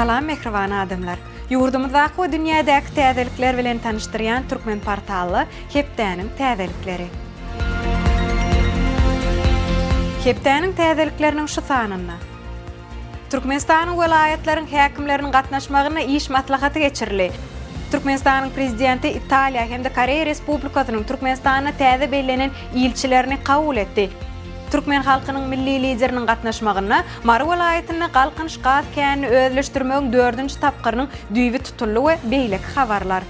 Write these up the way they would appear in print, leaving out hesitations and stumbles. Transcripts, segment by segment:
Salam mähriban adamlar! Ýurdumyzdaky we dünýädäki täzelikler bilen tanyşdyrýan Türkmen portally hepdäniň täzelikleri. Hepdäniň täzelikleriniň şu sanynda. Türkmenistanyň welaýatlaryň häkimleriniň gatnaşmagynda iş maslahaty geçirildi. Türkmenistanyň Prezidenti Italiýa hem-de Koreýa Respublikasynyň Türkmenistanda täze bellenen ilçilerini kabul etdi. Türkmen halkynyň Milli Lideriniň gatnaşmagynda Mary welaýatynda Galkynyş gaz känini özleşdirmegiň dördünji tapgyrynyň düýbi tutuldy we beýleki habarlar.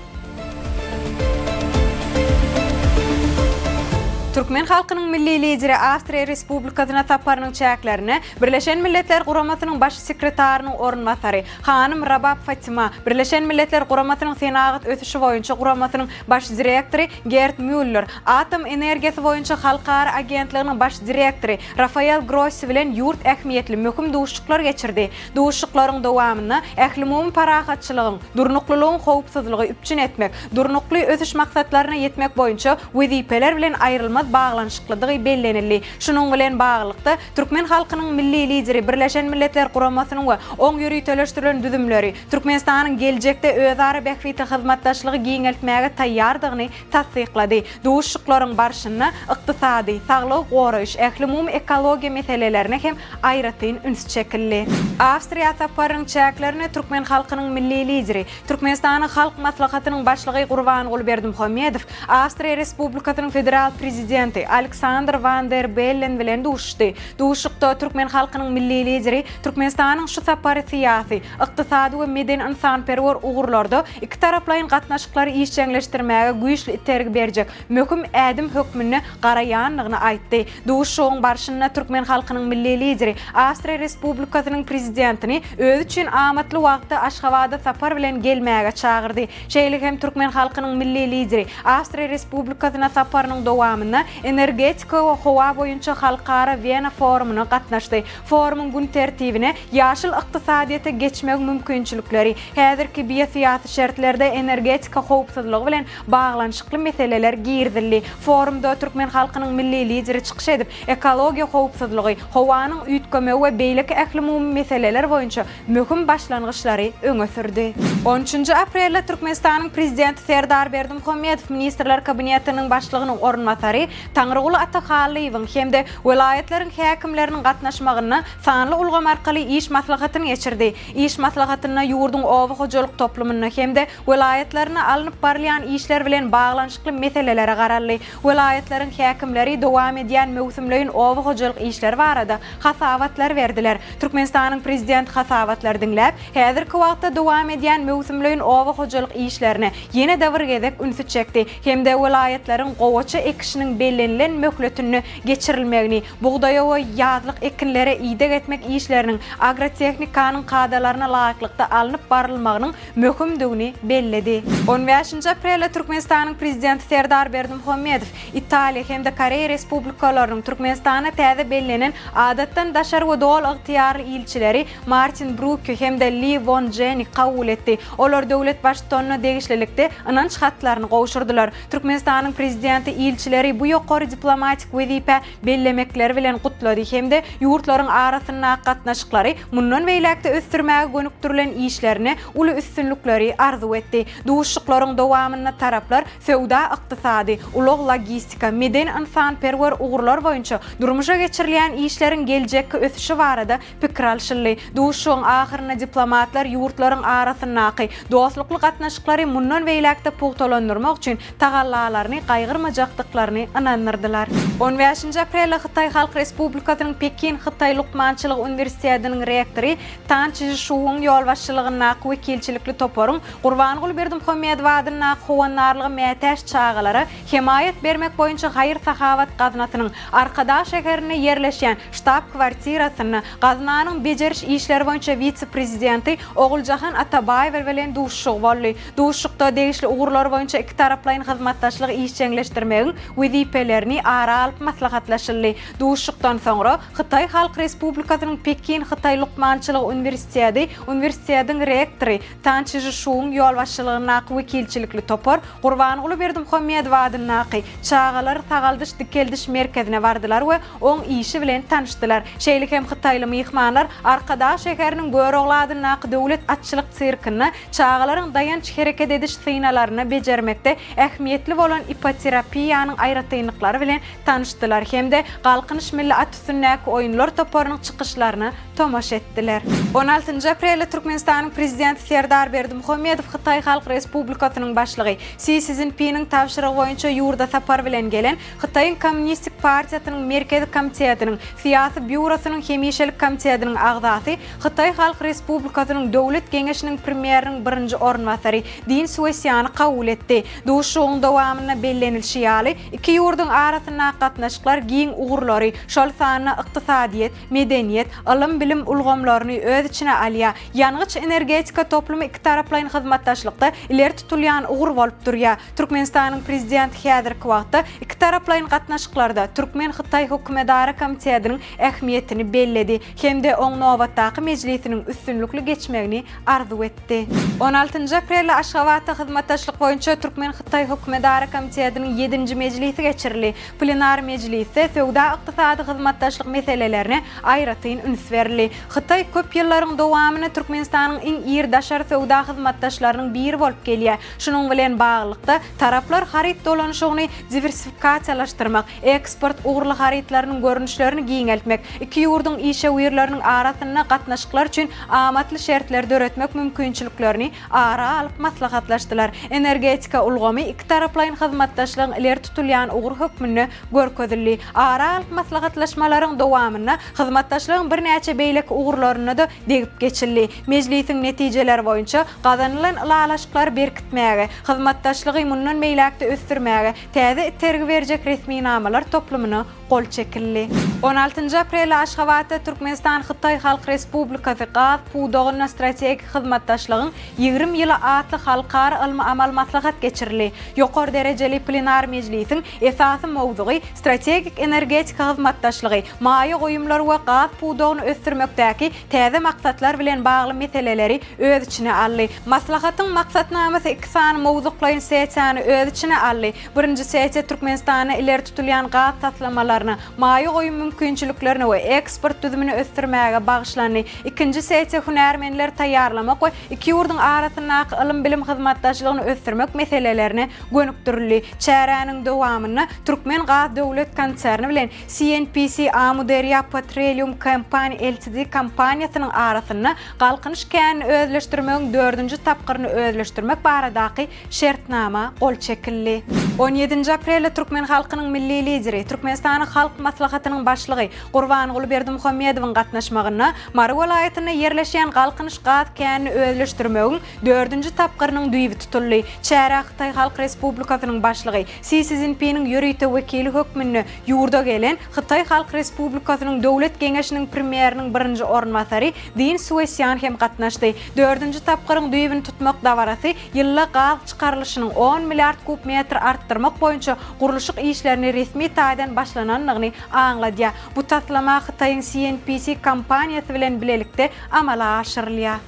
Türkmen halkynyň Milli Lideri Awstriýa Respublikasyna saparynyň çäklerinde Birleşen Milletler Guramasynyň Baş sekretarynyň orunbasary hanym Rabab Fatima, Birleşen Milletler Guramasynyň Senagat ösüşi boýunça guramasynyň Baş direktory Gerd Mýuller, Atom energiýasy boýunça halkara agentliginiň Baş direktory Rafael Grossi bilen ýurt ähmiýetli möhüm duşuşyklar geçirdi. Duşuşyklaryň dowamynda ählumumy parahatçylygyň, durnuklylygyň howpsuzlygy üpjün etmek, Durnukly ösüş maksatlaryna ýetmek boýunça wezipeler bilen aýrylmaz baglanyşyklydygy bellenildi. Şunuň bilen baglylykda, türkmen halkynyň Milli Lideri Birleşen Milletler Guramasynyň we oň ýöriteleşdirilen düzümleri Türkmenistanyň geljekde özara bähbitli hyzmatdaşlygy giňeltmäge taýýardygyny tassyklady. Duşuşyklaryň barşynda ykdysady, saglygy goraýyş, ählumumy ekologiýa meselelerine hem aýratyn üns çekildi. Awstriýa saparynyň çäklerinde türkmen halkynyň Milli Lideri, Türkmenistanyň Halk Maslahatynyň Başlygy Gurbanguly Berdimuhamedow Awstriýa Respublikasynyň Federal Prezidenti Aleksandr Wan der Bellen bilen duşuşdy. Duşuşykda türkmen halkynyň Milli Lideri Türkmenistanyň şu sapary syýasy, ykdysady we medeni-ynsanperwer ugurlarda ikitaraplaýyn gatnaşyklary işjeňleşdirmäge güýçli itergi berjek möhüm ädim hökmünde garaýandygyny aýtdy. Duşuşygyň barşynda türkmen halkynyň Milli Lideri Awstriýa Respublikasynyň Prezidentini özi üçin amatly wagtda Aşgabada sapar bilen gelmäge çagyrdy. Şeýle hem türkmen halkynyň Milli Lideri Awstriýa Respublikasyna saparynyň dowamynda energetika we howa boýunça halkara Wena forumyna gatnaşdy. Forumyň gün tertibine ýaşyl ykdysadyýete geçmegiň mümkinçilikleri, häzirki biosyýasy şertlerde energetika howpsuzlygy bilen baglanyşykly meseleler girizildi. Forumda türkmen halkynyň Milli Lideri çykyş edip, ekologiýa howpsuzlygy, howanyň üýtgemegi we beýleki ählumumy meseleler boýunça möhüm başlangyçlary öňe sürdi. On üçünji aprelde Türkmenistanyň Prezidenti Serdar Berdimuhamedow Ministrler Kabinetiniň Başlygynyň orunbasary Taňryguly Atahallyýewiň hem-de welaýatlaryň häkimleriniň gatnaşmagynda sanly ulgam arkaly iş maslahatyny geçirdi. Iş maslahatynda ýurduň oba hojalyk toplumynda hem-de welaýatlarynda alnyp barylýan işler bilen baglanyşykly meselelere garaldy. Welaýatlaryň häkimleri dowam edýän möwsümleýin oba hojalyk işleri barada hasabatlar berdiler. Türkmenistanyň Prezidenti hasabatlary diňläp, häzirki wagtda dowam edýän möwsümleýin oba hojalyk işlerine ýene-de bir gezek ünsi çekdi hem-de welaýatlaryň gowaça ekişiniň bellenilen möhletinde geçirilmegini, bugdaýa we ýazlyk ekinlere ideg etmek işleriniň agrotehnikanyň kadalaryna laýyklykda alnyp barylmagynyň möhümdigini belledi. On bäşinji aprelde Türkmenistanyň Prezidenti Serdar Berdimuhamedow Italiýa hem-de Koreýa Respublikalarynyň Türkmenistana täze bellenen Adatdan daşary we Doly ygtyýarly ilçileri Martin Brukki hem-de Li Won Jeni kabul etdi. Olar döwlet Baştutanyna degişlilikde ynanç hatlaryny gowşurdylar. Türkmenistanyň Prezidenti ilçileri bu ýokary diplomatik wezipä bellemekleri bilen gutlady hem-de ýurtlaryň arasyndaky gatnaşyklary mundan beýläk-de ösdürmäge gönükdirilen işlerine uly üstünlikleri arzuw etdi. Duşuşyklaryň dowamynda taraplar söwda-ykdysady, ulag-logistika, medeni-ynsanperwer ugurlar boýunça durmuşa geçirilýän işleriň geljekki ösüşi barada pikir alşyldy. Duşuşygyň ahyrynda diplomatlar ýurtlaryň arasyndaky dostlukly gatnaşyklary mundan beýläk-de pugtalandyrmak üçin tagallalaryny gaýgyrmajakdyklaryny ynandyrdylar. On bäşinji aprelde Hytaý Halk Respublikasynyň Pekin Hytaý lukmançylygy uniwersitetiniň rektory Tan Çžişuwyň ýolbaşçylygyndaky wekilçilikli toparyň Gurbanguly Berdimuhamedow adyndaky Howandarlyga mätäç çagalara hemaýat bermek boýunça haýyr-sahawat gaznasynyň Arkadag şäherinde ýerleşýän ştab-kwartirasynda gaznanyň bejeriş işleri boýunça wise-prezidenti Oguljahan Atabaýewa bilen duşuşygy boldy. Duşuşykda degişli ugurlar boýunça ikitaraplaýyn hyzmatdaşlygy işjeňleşdirmegiň wezipeleri. wezipelerini ara alyp maslahatlaşyldy. Duşuşykdan soňra, Hytaý Halk Respublikasynyň Pekin Hytaý lukmançylygy uniwersiteti uniwersitetiň rektory Tan Çžişuň ýolbaşçylygyndaky wekilçilikli topar Gurbanguly Berdimuhamedow adyndaky Çagalar sagaldyş-dikeldiş merkezine bardylar we oň işi bilen tanyşdylar. Şeýle hem hytaýly myhmanlar Arkadag şäheriniň Görogly adyndaky döwlet atçylyk sirkinde çagalaryň daýanç-hereket ediş synalaryny bejermekde ähmiýetli bolan ipoterapiýanyň aýratynlyklary bilen tanyşdylar hem-de Galkynyş milli at üstündäki oýunlar toparynyň çykyşlaryna tomaşa etdiler. On altynjy aprelde Türkmenistanyň Prezidenti Serdar Berdimuhamedow Hytaý Halk Respublikasynyň Başlygy Si Szinpiniň tabşyrygy boýunça ýurda sapar bilen gelen Hytaýyň Kommunistik partiýasynyň Merkezi komitetiniň Syýasy býurosynyň hemişelik komitetiniň agzasy, Hytaý Halk Respublikasynyň Döwlet Geňeşiniň Premýeriniň birinji orunbasary Din Suesýany kabul etdi. Duşuşygyň dowamynda bellenilişi ýaly, iki ýurduň arasyndaky gatnaşyklar giň ugurlary, şol sanda ykdysadyýet, medeniýet, ylym-bilim ulgamlaryny öz içine alýar. Ýangyç-energetika toplumy ikitaraplaýyn hyzmatdaşlykda ileri tutulýan ugur bolup durýar. Türkmenistanyň Prezidenti häzirki wagtda ikitaraplaýyn gatnaşyklarda türkmen-hytaý hökümetara komitetiniň ähmiýetini belledi hem-de oň nobatdaky mejlisiniň üstünlikli geçmegini arzuw etdi. On altynjy aprelde Aşgabatda hyzmatdaşlyk boýunça türkmen-hytaý hökümetara komitetiniň ýedinji mejlisi geçirildi. Plenar mejlisde söwda-ykdysady hyzmatdaşlyk meselelerine aýratyn üns berildi. Hytaý köp ýyllaryň dowamynda Türkmenistanyň iň iri daşary söwda hyzmatdaşlarynyň biri bolup gelýär. Şunuň bilen baglylykda, taraplar haryt dolanyşygyny diwersifikasiýalaşdyrmak, eksport ugurly harytlarynyň görnüşlerini giňeltmek, iki ýurduň işewürleriniň arasynda gatnaşyklar üçin amatly şertleri döretmek mümkinçiliklerini ara alyp maslahatlaşdylar. Energetika ulgamy ikitaraplaýyn hyzmatdaşlygyň ileri tutulýan ugry hökmünde görkezildi. Ara alyp maslahatlaşmalaryň dowamynda hyzmatdaşlygyň birnäçe beýleki ugurlaryna-da degip geçildi. Mejlisiň netijeleri boýunça gazanylan ylalaşyklary berkitmäge, hyzmatdaşlygy mundan beýläk-de ösdürmäge täze itergi berjek resminamalar toplumyna gol çekildi. On altynjy aprelde Aşgabatda Türkmenistan-Hytaý Halk Respublikasy gaz pudagynda strategik hyzmatdaşlygyň 20 ýyly atly halkara ylmy-amaly maslahat geçirildi. Ýokary derejeli plenar mejlisiň esasy mowzugy strategik energetika hyzmatdaşlygy, maýa goýumlary we gaz pudagyny ösdürmekdäki täze maksatlar bilen bagly meseleleri öz içine aldy. Maslahatyň maksatnamasy iki sany mowzuklaýyn sessiýany öz içine aldy. Birinji sessiýa Türkmenistanda ileri tutulýan gaz taslamalaryna, maýa goýum mümkinçiliklerine we eksport düzümini ösdürmäge bagyşlandy. Ikinji sessiýa hünärmenleri taýýarlamak we iki ýurduň arasyndaky ylym-bilim hyzmatdaşlygyny ösdürmek meselelerine gönükdirildi. Çäräniň dowamynda Türkmengaz döwlet konserni bilen CNPC Amuderýa Petroleum Company Ltd kompaniýasynyň arasynda Galkynyş känini özleşdirmegiň dördünji tapgyryny özleşdirmek baradaky şertnama gol çekildi. On ýedinji aprelde türkmen halkynyň Milli Lideri, Türkmenistanyň Halk Maslahatynyň Başlygy Gurbanguly Berdimuhamedowyň gatnaşmagynda Mary welaýatynda ýerleşýän Galkynyş gaz känini özleşdirmegiň dördünji tapgyrynyň düýbi tutuldy. Çärä Hytaý Halk Respublikasynyň Başlygy Si Szinpiniň ýörite wekili hökmünde ýurda gelen Hytaý Halk Respublikasynyň Döwlet Geňeşiniň Premýeriniň birinji orunbasary Din Suesýan hem gatnaşdy. Dördünji tapgyryň düýbüni tutmak dabarasy ýylda gaz çykarylyşynyň on milliard kub metr artdyrmak boýunça gurluşyk işlerini resmi taýdan başlanandygyny aňladýar. Bu taslama Hytaýyň CNPC kompaniýasy bilen bilelikde amala aşyrylýar.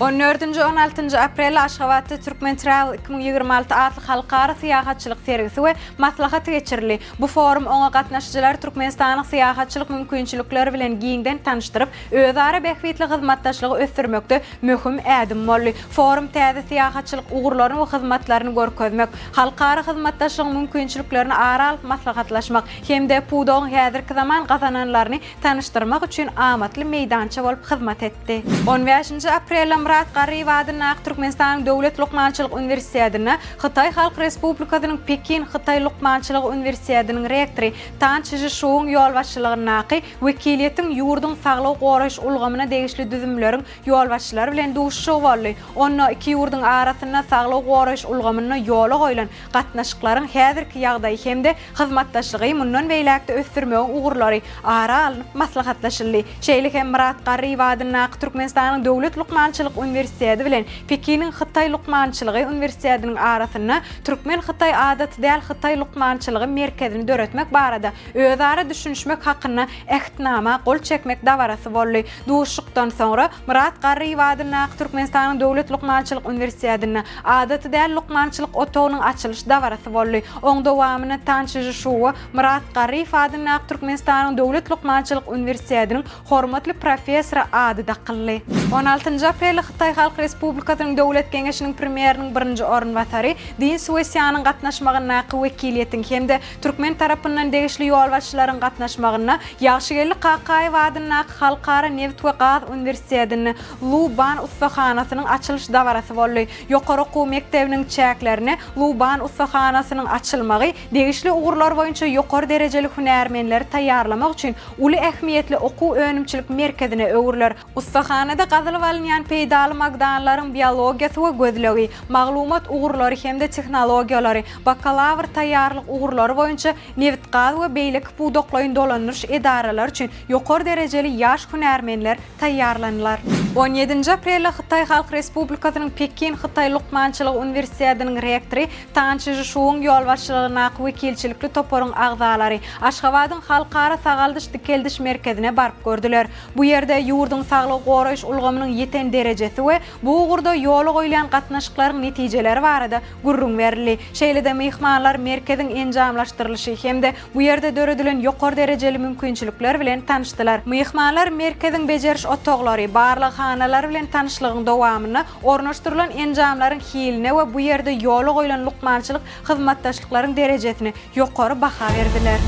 On dördünji, on altynjy aprelde Aşgabatda Türkmen Travel 2026 atly halkara syýahatçylyk sergisi we maslahaty geçirildi. Bu forum oňa gatnaşyjylary Türkmenistanyň syýahatçylyk mümkinçilikleri bilen giňden tanyşdyryp, özara bähbitli hyzmatdaşlygy ösdürmekde möhüm ädim boldy. Forum täze syýahatçylyk ugurlaryny we hyzmatlaryny görkezmek, halkara hyzmatdaşlygyň mümkinçiliklerini ara alyp maslahatlaşmak hem-de pudagyň häzirki zaman gazananlaryny tanyşdyrmak üçin amatly meýdança bolup hyzmat etdi. On bäşinji aprelde Myrat Garryýew adyndaky Türkmenistanyň Döwlet lukmançylyk uniwersitetinde Hytaý Halk Respublikasynyň Pekin Hytaý lukmançylygy uniwersitetiniň rektory Tan Çžişuwyň ýolbaşçylygyndaky wekiliýetiň ýurduň saglygy goraýyş ulgamyna degişli düzümleriň ýolbaşçylary bilen duşuşygy boldy. Onda iki ýurduň arasynda saglygy goraýyş ulgamynda ýola goýlan gatnaşyklaryň häzirki ýagdaýy hem-de hyzmatdaşlygy mundan beýläk-de ösdürmegiň ugurlary ara alnyp maslahatlaşyldy. Şeýle hem Myrat Garryýew adyndaky Türkmenistanyň Döwlet lukmançylyk. lukmançylyk uniwersiteti bilen Pekiniň Hytaý lukmançylygy uniwersitetiniň arasynda Türkmen-hytaý adaty däl hytaý lukmançylygy merkezini döretmek barada özara düşünişmek hakynda Ähtnama gol çekmek dabarasy boldy. Duşuşykdan soňra, Myrat Garryýew adyndaky Türkmenistanyň Döwlet lukmançylyk uniwersitetinde adaty däl lukmançylyk otagynyň açylyş dabarasy boldy. Oň dowamynda Tan Çžişuwa Myrat Garryýew adyndaky Türkmenistanyň Döwlet lukmançylyk uniwersitetiniň hormatly professory ady dakyldy. On altynjy aprelde Hytaý Halk Respublikasynyň Döwlet Geňeşiniň Premýeriniň birinji orunbasary Din Suesýanyň gatnaşmagyndaky wekiliýetiň hem-de türkmen tarapyndan degişli ýolbaşçylaryň gatnaşmagynda Ýagşygeldi Kakaýew adyndaky Halkara nebit we gaz uniwersitetinde Lu Ban ussahanasynyň açylyş dabarasy boldy. Ýokary okuw mekdebiniň çäklerinde Lu Ban ussahanasynyň açylmagy degişli ugurlar boýunça ýokary derejeli hünärmenleri taýýarlamak üçin uly ähmiýetli okuw-önümçilik merkezine öwrüler. Ussahanada gazylyp alynýan peýdaly magdanlaryň biologiýasy we gözlegi, maglumat ugurlary hem-de tehnologiýalary, bakalawr taýýarlyk ugurlary boýunça nebitgaz we beýleki pudaklaýyn dolandyryş edaralary üçin ýokary derejeli ýaş hünärmenler taýýarlanylar. On ýedinji aprelde Hytaý Halk Respublikasynyň Pekin Hytaý lukmançylygy uniwersitetiniň rektory Tan Çžişuwyň ýolbaşçylygyndaky wekilçilikli toparyň agzalary Aşgabadyň Halkara sagaldyş-dikeldiş merkezine baryp gördüler. Bu ýerde ýurduň saglygy goraýyş ulgamynyň ýeten derejesi we bu ugurda ýola goýulýan gatnaşyklaryň netijeleri barada gürrüň berildi. Şeýle-de myhmanlar merkeziň enjamlaşdyrylyşy hem-de bu ýerde döredilen ýokary derejeli mümkinçilikler bilen tanyşdylar. Myhmanlar merkeziň bejeriş otaglary, barlaghanalary bilen tanyşlygyň dowamynda ornaşdyrylan enjamlaryň hiline we bu ýerde ýola goýlan lukmançylyk hyzmatdaşlyklaryň derejesine ýokary baha berdiler.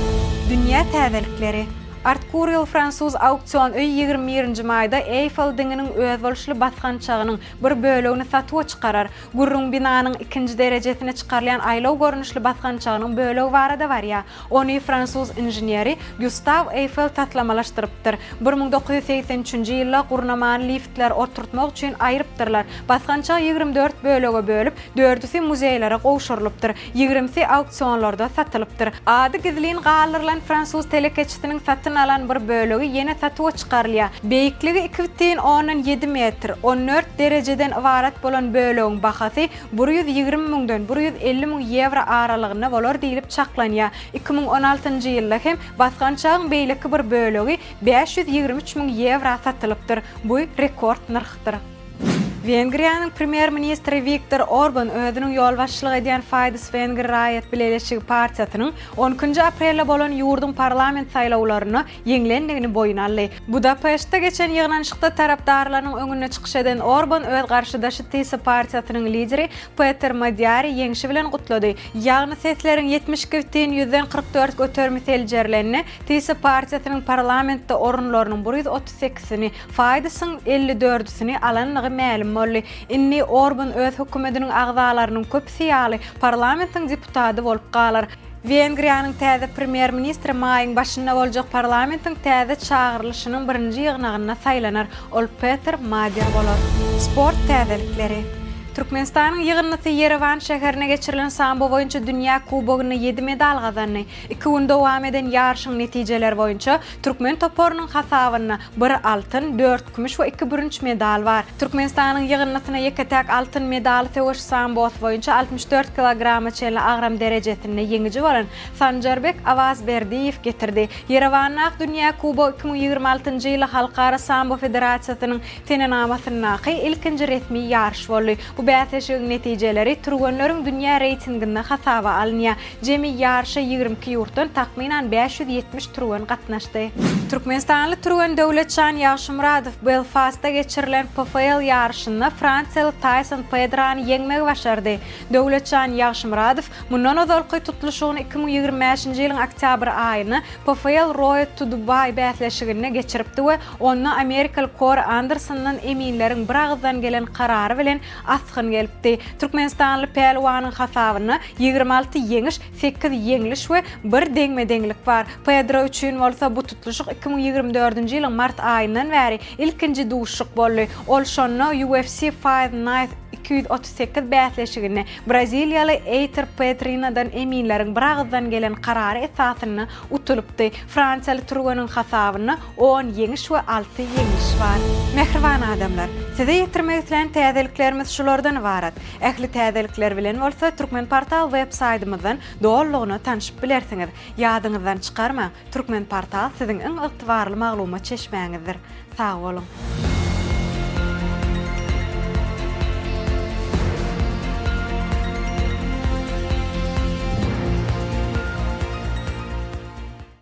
Dünýä täzelikleri. Artcurial fransuz auksion öýi 21 nji maýda Eýfel diňiniň özboluşly basgançagynyň bir bölegini satuwa çykarar. Gürrüň binanyň ikinji derejesine çykarylýan aýlaw görnüşli basgançagynyň bölegi barada barýar. Ony fransuz inženeri Gýustaw Eýfel taslamalaşdyrypdyr. 1983-nji ýylda gurnamany liftleri oturtmak üçin aýrypdyrlar. Basgançagy 24 bölege bölüp, dördüsi muzeýlere gowşurylypdyr, ýigrimisi auksionlarda satylypdyr. Ady gizlin galdyrylan fransuz telekeçisiniň satyn alan bir bölegi ýene satuwa çykarylýar. Beýikligi 2,7 metr, 14 derejeden ybarat bolan bölegiň bahasy 120 müňden 150 müň ýewro aralygynda bolar diýlip çaklanýar. 2016-njy ýylda hem basgançagyň beýleki bir bölegi 523 müň ýewra satylypdyr. Bu rekord nyrhdyr. Wengriýanyň premýer-ministri Wiktor Orban özüniň ýolbaşçylyk edýän Fidesz wenger raýat bileleşigi partiýasynyň on ikinji aprelde bolan ýurduň parlament saýlawlarynda ýeňlendigini boýun aldy. Budapeştde geçen ýygnanyşykda tarapdarlarynyň öňünde çykyş eden Orban öz garşydaşy Tisa partiýasynyň lideri Peter Madýary ýeňşi bilen gutlady. Ýagny sesleriň 72 bütin ýüzden 44 göterimi seljerilende, Tisa partiýasynyň parlamentde orunlarynyň bir 138-sini, Fidesiň 50 dördüsini alandygy mälim boldy. Indi Orban öz hökümetiniň agzalarynyň köpüsi ýaly parlamentiň deputady bolup galar. Wengriýanyň täze premýer-ministri maýyň başynda boljak parlamentiň täze çagyrylyşynyň birinji ýygnagynda saýlanar. Ol Peter Madýar bolar. Sport täzelikleri. Türkmenistanyň ýygyndysy Ýerewan şäherinde geçirilen sambo boýunça dünýä kubogynda ýedi medal gazandy. Iki gün dowam eden ýaryşyň netijeleri boýunça Türkmen toparynyň hasabynda bir altyn, dört kümüş we iki bürünç medal bar. Türkmenistanyň ýygyndysyna ýeke-täk altyn medaly söweş sambosy boýunça 64 kilograma çenli agram derejesinde ýeňiji bolan Sanjarbek Awazberdiýew getirdi. Ýerewandaky Dünýä kubogy 2026-njy ýyly Halkara sambo federasiýasynyň senenamasyndaky ilkinji resmi ýaryş boldy. Bu bäsleşigiň netijeleri türgenleriň dünýä reýtinginde hasaba alynýar. Jemi ýaryşa 22 ýurtdan takmynan 570 türgen gatnaşdy. Türkmenistanly türgen Döwletjan Ýagşymyradow Belfastda geçirilen PFL ýaryşynda fransiýaly Taýson Pedrany ýeňmegi başardy. Döwletjan Ýagşymyradow mundan ozalky tutluşygyny 2025-nji ýylyň oktýabr aýynda PFL Road to Dubai bäsleşiginde geçiripdi we onda amerikaly Kori Andersondan eminleriň biragyzdan gelen karary bilen asgyn gelipdi. Türkmenistanly pälwanyň hasabynda 26 ýeňiş, sekiz ýeňliş we bir deňme-deňlik bar. Pedro üçin bolsa bu tutluşyk 2024-nji ýylyň mart aýyndan bäri ilkinji duşuşyk boldy. Ol şonda UFC Fight Night. 238 bäsleşiginde braziliýaly Eýter Petrinadan eminleriň biragyzdan gelen karary esasynda utulypdy. Fransiýaly türgeniň hasabynda on ýeňiş we alty ýeňliş bar. Mähriban adamlar! Size ýetirmek islän täzeliklerimiz şulardan ybarat. Ähli täzelikler bilen bolsa Turkmenportal web saýdymyzdan dolulygyna tanşyp bilersiňiz. Ýadyňyzdan çykarmaň, Turkmenportal siziň iň ygtybarly maglumat çeşmäňizdir. Sag boluň!